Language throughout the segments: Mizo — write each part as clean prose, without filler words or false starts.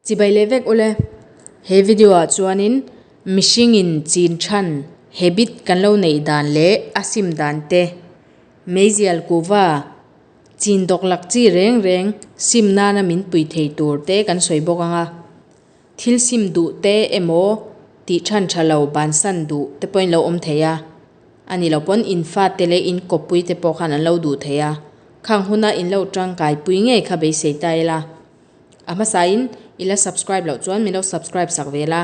Chibai leh vek ule. He video ah chuanin mihringin chin than habit kan lo neih dan leh a sim dan te, meizial kuhva chin dawk lak chi reng reng sim nana min pui thei tur te kan sawi bawk ang a. Thil sim duh te emaw tih than tha lo bansan duh te pawhin lo awm thei a. A ni lo pawn in fate leh in kawppui te pawh khan an lo duh thei a. Khang huna in lo tangkai pui ngei kha beisei ta ila. A hmasain i la subscribe loh chuan min lo subscribe sak ve la.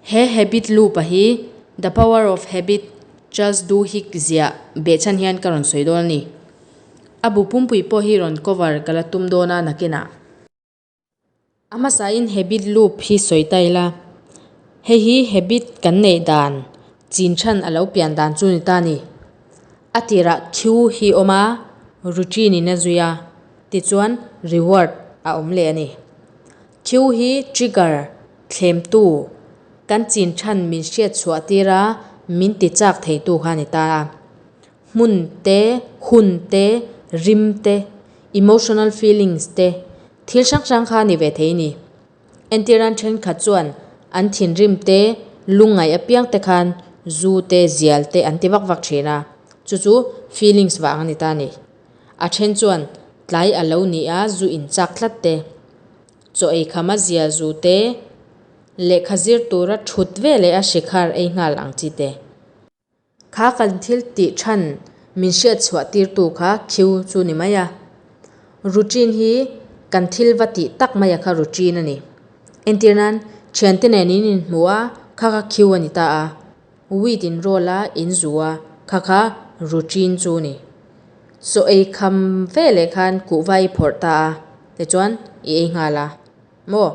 He habit loop a hi The Power of Habit Charles Duhigg ziah behchhan hian ka rawn sawi dawn a ni. A bu pumpui pawh hi rawn cover ka la tum dawn a nakinah. A hmasain habit loop hi sawi ta ila, hei hi habit kan neih dan chin than a lo pian dan chu ni ta a ni. A tirah cue hi awm a, routine in a zui a, tichuan reward a awm leh a ni. Cue hi trigger, thlemtu, kan chin than min hriat chhuah tir a, min ti chak theitu kha a ni ta a. Hmun te, hun te, rim te, emotional feelings te, thil hrang hrang kha a ni ve thei a ni. Entirnan thenkhat chuan an thinrim te, lungngaih apiang te khan zu te, zial te an ti vak vak thin a, chu chu feelings vang a ni ta a ni. A then chuan tlai a lo ni a, zu in chak tlat te, chaw ei kham a zial zu te, lehkha zir tura thut ve leh a shikhar ei nghal ang chi te. Kha kan thil tih than min hriat chhuah tirtu kha khiu chu ni mai a. Routine hi kan thil va tih tak mai a kha routine a ni. Entir nan, thiante nen in inhmu a, kha kha khiu a ni ta a. Weed in roll a, in zu a, kha kha routine chu ni. Chaw ei kham ve leh khan kuhva i phawrh ta a, tichuan i ei nghal a. Maw?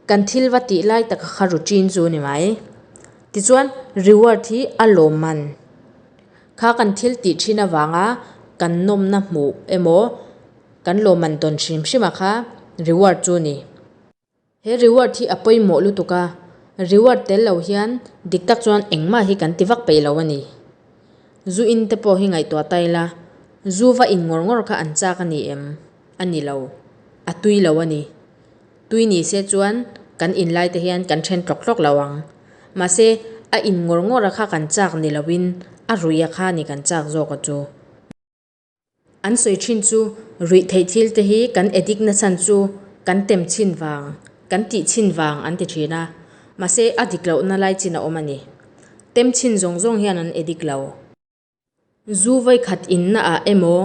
Kan thil va tih lai taka kha routine chu ni mai. Tichuan reward hi a lawmman. Kha kan thil tih thin avanga kan nawmna hmuh emaw kan lawmman tawn hrim hrim a kha reward chu ni. He reward hi a pawimawh lutuk a, reward tel lo hian dik tak chuan engmah hi kan ti vak peih lo a ni. Zu in te pawh hi ngaihtuah ta ila, zu va in ngawr ngawr kha an chak a ni em? A ni lo. A tui lo a ni. Tui ni se chuan kan in lai te hian kan then tlawk tlawk lo ang. Mahse, a in ngawr ngawr a kha kan chak ni loin a ruih a kha ni kan chak zawk a chu. An sawi thin chu ruih theih thil te hi kan addict na chhan chu kan tem chhin vang, kan tih chhin vang an ti thin a. Mahse, a dik lohna lai chin a awm a ni. Tem chhin zawng zawng hian an addict lo. Zu vawikhat inna ah emaw,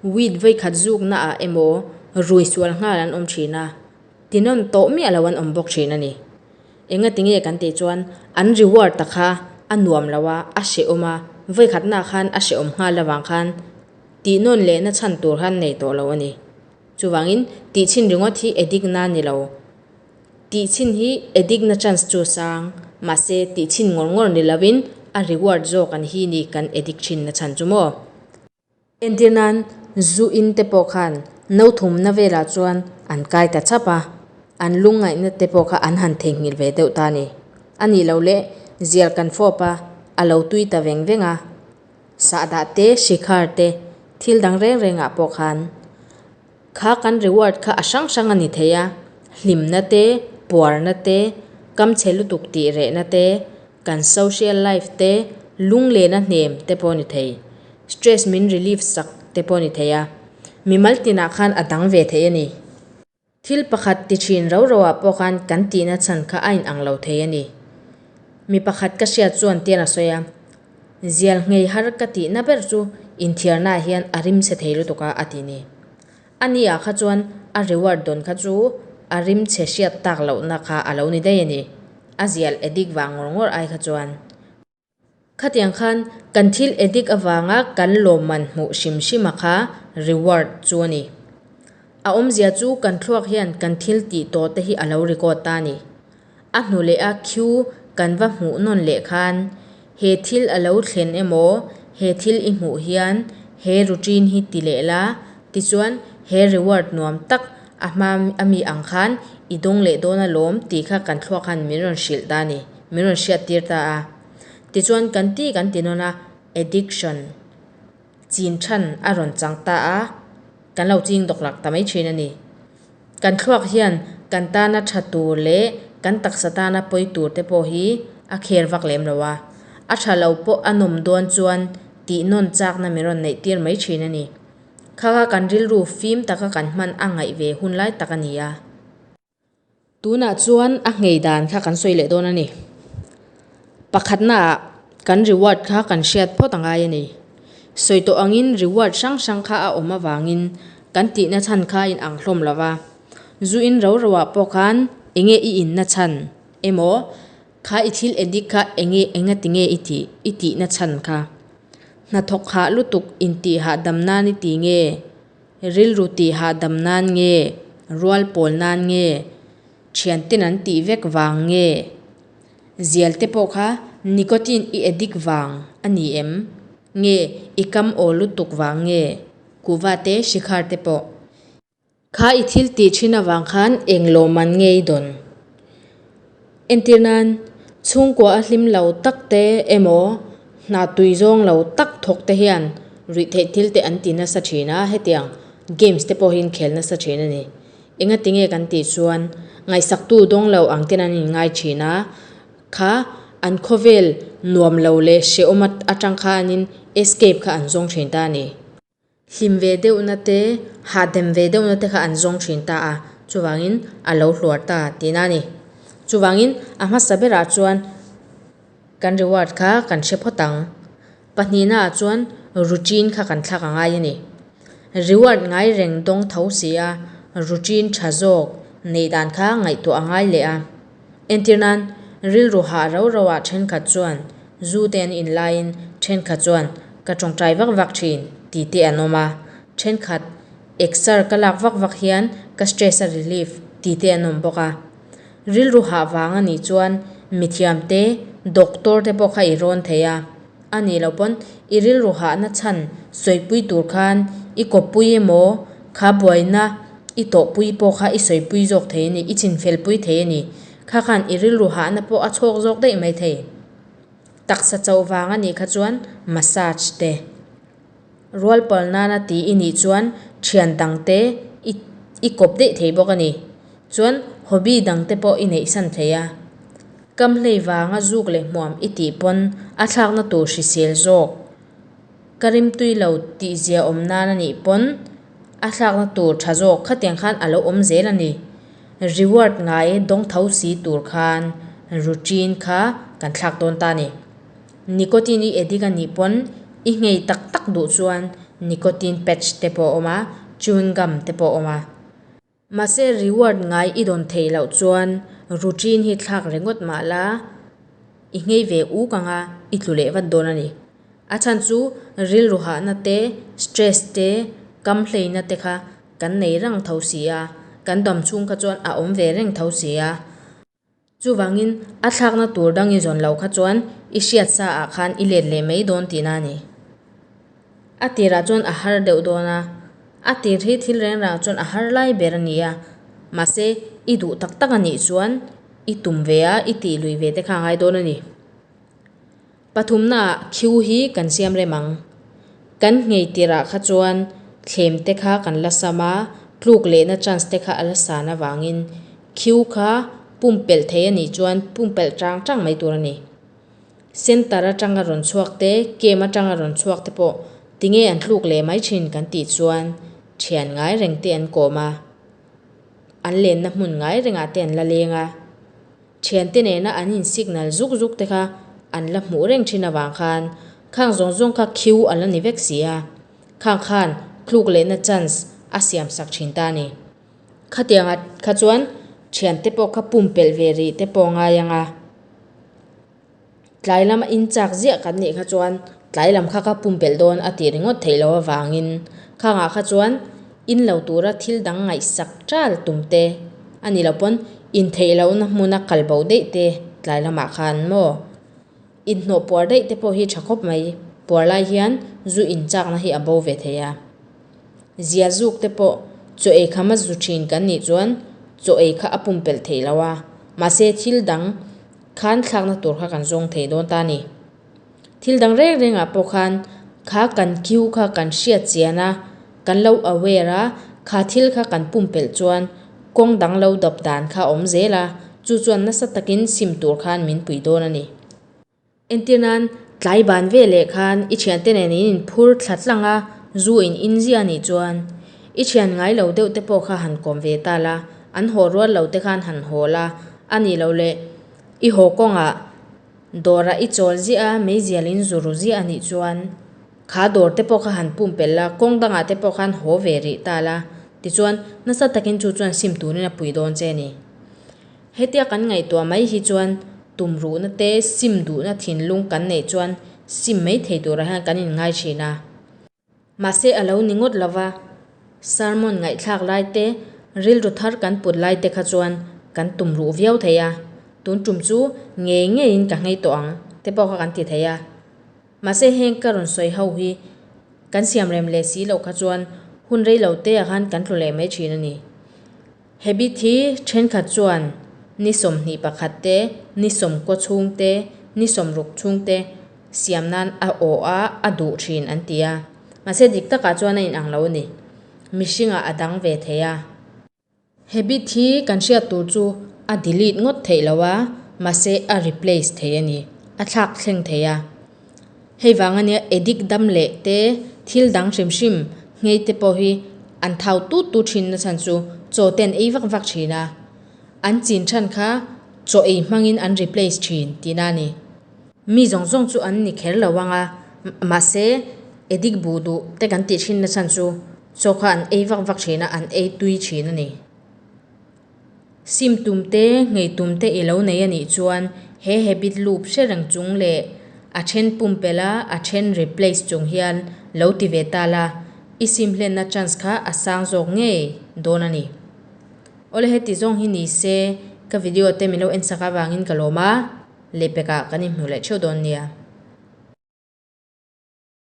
weed vawikhat zukna ah emaw rui sual nghal an awm thin a, tinawn tawh miah lo an awm bawk thin a ni. Engati nge kan tih chuan an reward ta kha a nuam lo a, a hrehawm a, vawikhatnaah khan a hrehawm nghal avang khan tihnawn lehna chhan tur khan nei tawh lo a ni. Chuvangin tihchhin ringawt hi addict na ni lo. Tih chhin hi addict na chance chu sang, mahse tih chhin ngawr ngawr ni lovin a reward zawk an hi ni kan addict thin na chhan chu maw. Entir nan zu in te pawh khan no thumna velah chuan an kai ta chap a, an lungngaihna te pawh kha an han theihnghilh ve deuh ta a ni. A nih loh leh zial kan fawp a, a lo tui ta veng veng a, sahdah te, shikhar te, thil dang reng rengah pawh khan Kha kan reward kha a hrang hrang a ni thei a, hlimna te, puarna te, kamchhe lutuk tih rehna te, kan social life te, lunglehna hnem te pawh a ni thei. Stress min relief sak te pawh a ni thei a, mimal tinah khan a dang ve thei a ni. Thil pakhat ti thin ro ro ah pawh khan kan tihna chhan kha a inang lo thei a ni. Mi pakhat ka hriat chuan tian a sawi a, Zial nghei har ka tihna ber chu inthiarnaah hian a rim chhe thei lutuk a, a ti ni. A ni ah kha chuan a reward dawn kha chu a rim chhe hriat tak lohna kha a lo ni daih a ni. A zial addict vang ngawr ngawr ai kha chuan. Khatiang khan kan thil addict avanga kan lawmman hmuh hrim hrima kha reward chu a ni. A awmzia chu kan thluak hian kan thil tih tawh te hi a lo record ta a ni. A hnu leh a khiu kan va hmuh nawn leh khan he thil a lo thlen emaw he thil i hmuh hian he routine hi ti leh la, tichuan he reward nuam tak a hma a mi ang khan i dawng leh dawn alawm tih kha kan thluak khan min rawn hrilh ta a ni, min rawn hriat tir ta a. Tichuan kan ti kan ti nawn a, addiction chin than a rawn chang ta a, kan lo ching dawk lak ta mai thin a ni. Kan thluak hian kan tana tha tur leh kan taksa tana pawi tur te pawh hi a care vak lem lo a. A tha lo pawh a nawm dawn chuan tih nawn chakna min rawn neih tir mai thin a ni. Kha kha kan rilru fim taka kan hman a ngaih ve hun lai tak a ni a. Tunah chuan a nghei dan kha kan sawi leh dawn a ni. Pakhatnaah kan reward kha kan hriat phawt a ngai a ni. Sawi tawh angin reward hrang hrang kha a awm avangin kan tihna chhan kha a inang hlawm lo va. Zu in ro roah pawh khan enge i inna chhan emaw kha i thil addict kha enge enga tinge i tih i tihna chhan kha. Hnathawk hah lutuk intih hahdam nan i ti nge? Rilru tih hahdam nan nge? Rual pawl nan nge? Thianten an tih vek vang nge? Zial te pawh kha nicotine i addict vang a ni em? Nge i kam aw lutuk vang nge? Kuhva te shikhar te pawh. Kha i thil tih thin avang khan eng lawmman nge i dawn? Entir nan, chhungkua a hlim lo tak te emaw hna tui zawng lo tak thawk te hian ruih theih thil te an ti nasa thin a, hetiang games te pawh hi an khel nasa thin a ni. Engati nge kan tih chuan ngaihsaktu dawng lo ang ten an inngai thin a, kha an khawvel nuam lo leh hrehawm atang khanin escape kha an zawng thin ta a ni. Hlim ve deuhna te, hahdem ve deuhna te kha an zawng thin ta a, chuvangin a lo hluar ta tihna a ni. Chuvangin a hmasa berah chuan kan reward kha kan hre phawt ang. Pahnihnaah chuan routine kha kan thlak a ngai a ni. Reward ngai reng dawng tho si a, routine tha zawk neih dan kha ngaihtuah a ngai leh a. Entir nan, rilru hah rau rauah thenkhat chuan zu te an in laiin thenkhat chuan ka tawngtai vak vak thin tih te an awm a, thenkhat exer ka lak vak vak hian ka stress a relief tih te an awm bawk a. Rilru hah vang a nih chuan mithiam te, doctor te pawh kha i rawn thei a. A nih loh pawn i rilru hahna chhan sawipui tur khan i kawppui emaw kha buaina i tawhpui pawh kha i sawipui zawk thei a ni, i chinfelpui thei a ni. Kha khan i rilru hahna pawh a chhawk zawk daih mai thei. Taksa chauh vang a nih kha chuan massage te, rual pal nana ti i nih chuan thian dang te i i kawp daih thei bawk a ni. Chuan hobby dang te pawh i neihsan thei a. Kam hlei vanga zuk leh hmuam i tih pawn a thlakna tur hrisel zawk. Ka rimtui lo tih zia awm nan a nih pawn a thlakna tur tha zawk khatiang khan a lo awm zel a ni. Reward ngai dawng tho si tur khan routine kha kan thlak dawn ta a ni. Nicotine i addict a nih pawn i nghei tak tak duh chuan nicotine patch te pawh a awm a, chewing gum te pawh a awm a. Mahse reward ngai i dawn theih loh chuan routine hi thlak ringawt mah la, i nghei ve uk ang a, i tlu leh vat dawn a ni. A chhan chu rilru hahna te, stress te, kam hleina te kha kan nei rang tho si a, kan dam chhung kha chuan a awm ve reng tho si a. Chuvangin a thlakna tur dang i zawn loh kha chuan i hriat sa ah khan i let leh mai dawn tihna a ni. A tirah chuan a har deuh dawn a, a tir hi thil reng rengah chuan a har lai ber a ni a, mahse i duh tak tak a nih chuan i tum ve a, i tih lui ve te kha a ngai dawn a ni. Pathumnaah khiu hi kan siam rem ang. Kan nghei tirah kha chuan thlem te kha kan la sam a, tluk lehna chance te kha a la san avangin khiu kha pumpelh thei a nih chuan pumpelh chang chang mai tur a ni. Centre atanga rawn chhuak te, camp atanga rawn chhuak te pawh tinge an tluk leh mai thin kan tih chuan thian ngai reng te an kawm a, an lenna hmun ngai rengah te an la leng a. Thiante nena an in signal zuk zuk te kha an la hmuh reng thin avang khan khang zawng zawng kha khiu a la ni vek si a, khang khan tluk lehna chance a siam sak thin ta a ni. Khatiangah kha chuan thiante pawh kha pumpelh ve rih te pawh a ngai ang a, tlai lama in chak ziah kan nih kha chuan tlai lam kha ka pumpelh dawn a tih ringawt theih loh avangin khangah kha chuan in lo tura thil dang ngaihsak tal tum te a ni lo pawn intheih lohna hmuna kal bo daih te tlai lamah khan maw inhnawh puar daih te pawh hi tha khawp mai puar lai hian zu inchakna hi a bo ve thei a. Zia zuk te pawh chaw ei kham a zu thin kan nih chuan chaw ei kha a pumpelh theih lo a, mahse thil dang khan thlakna tur kha kan zawng thei dawn ta a ni. Thil dang reng rengah pawh khan kha kan kiu kha kan hriat chian a, kan lo aware a, kha thil kha kan pumpelh chuan kawng dang lo dap dan kha a awm zel a, chu chuan nasa takin sim tur khan min pui dawn a ni. Entir nan, tlai ban ve leh khan i thiante nen in inphur thla tlang a, zu in in ziah a nih chuan i thian ngai lo deuh te pawh kha han kawm ve ta la, an haw rual lo te khan han haw la, a nih loh leh i haw kawngah dawrah i chawl ziah a, meizial in zu ru ziah a nih chuan kha dawr te pawh kha han pumpelh la, kawng dangah te pawh khan haw ve rih ta la, tichuan nasa takin chu chuan sim turin a pui dawn che a ni. Hetia kan ngaihtuah mai hi chuan tumruhna te, sim duhna thinlung kan neih chuan sim mai thei turah hian kan inngai thin a. Mahse a lo ni ngawt lova, sermon ngaihthlak lai te, rilru thar kan put lai te kha chuan kan tumruh viau thei a, tun tum chu ngei ngeiin ka nghei tawh ang te pawh kha kan ti thei a. Mahse heng ka rawn sawi ho hi kan siamrem leh si loh kha chuan hun rei lo te ah khan kan tlu leh mai thin a ni. Habit hi thenkhat chuan ni 21 te, ni 90 chhung te, ni 60 chhung te siam nan a awh a, a duh thin an ti a. Mahse dik takah chuan a inang lo a ni. Mihringah a dang ve thei a. Habit hi kan hriat tur chu a delete ngawt theih lo a, mahse a replace thei a ni, a thlak thleng thei a. Hei vang ania addict dam leh te, thil dang hrim hrim nghei te pawh hi an thau tut tut thin na chhan chu chaw te an ei vak vak thin a, an chin than kha chaw ei hmangin an replace thin tihna a ni. Mi zawng zawng chu an ni kher lo ang a, mahse addict buh duh te kan tih thin na chhan chu chaw kha an ei vak vak thin a, an ei tui thin a ni. Sim tum te, nghei tum te i lo nei a nih chuan he habit loop hre reng chung leh a then pumpelh a, a then replace chung hian lo ti ve ta la, i sim hlenna chance kha a sang zawk ngei dawn a ni. Awle heti zawng hi ni se ka video te min lo en sak avangin ka lawm a, lehpekah kan inhmu leh theuh dawn nia.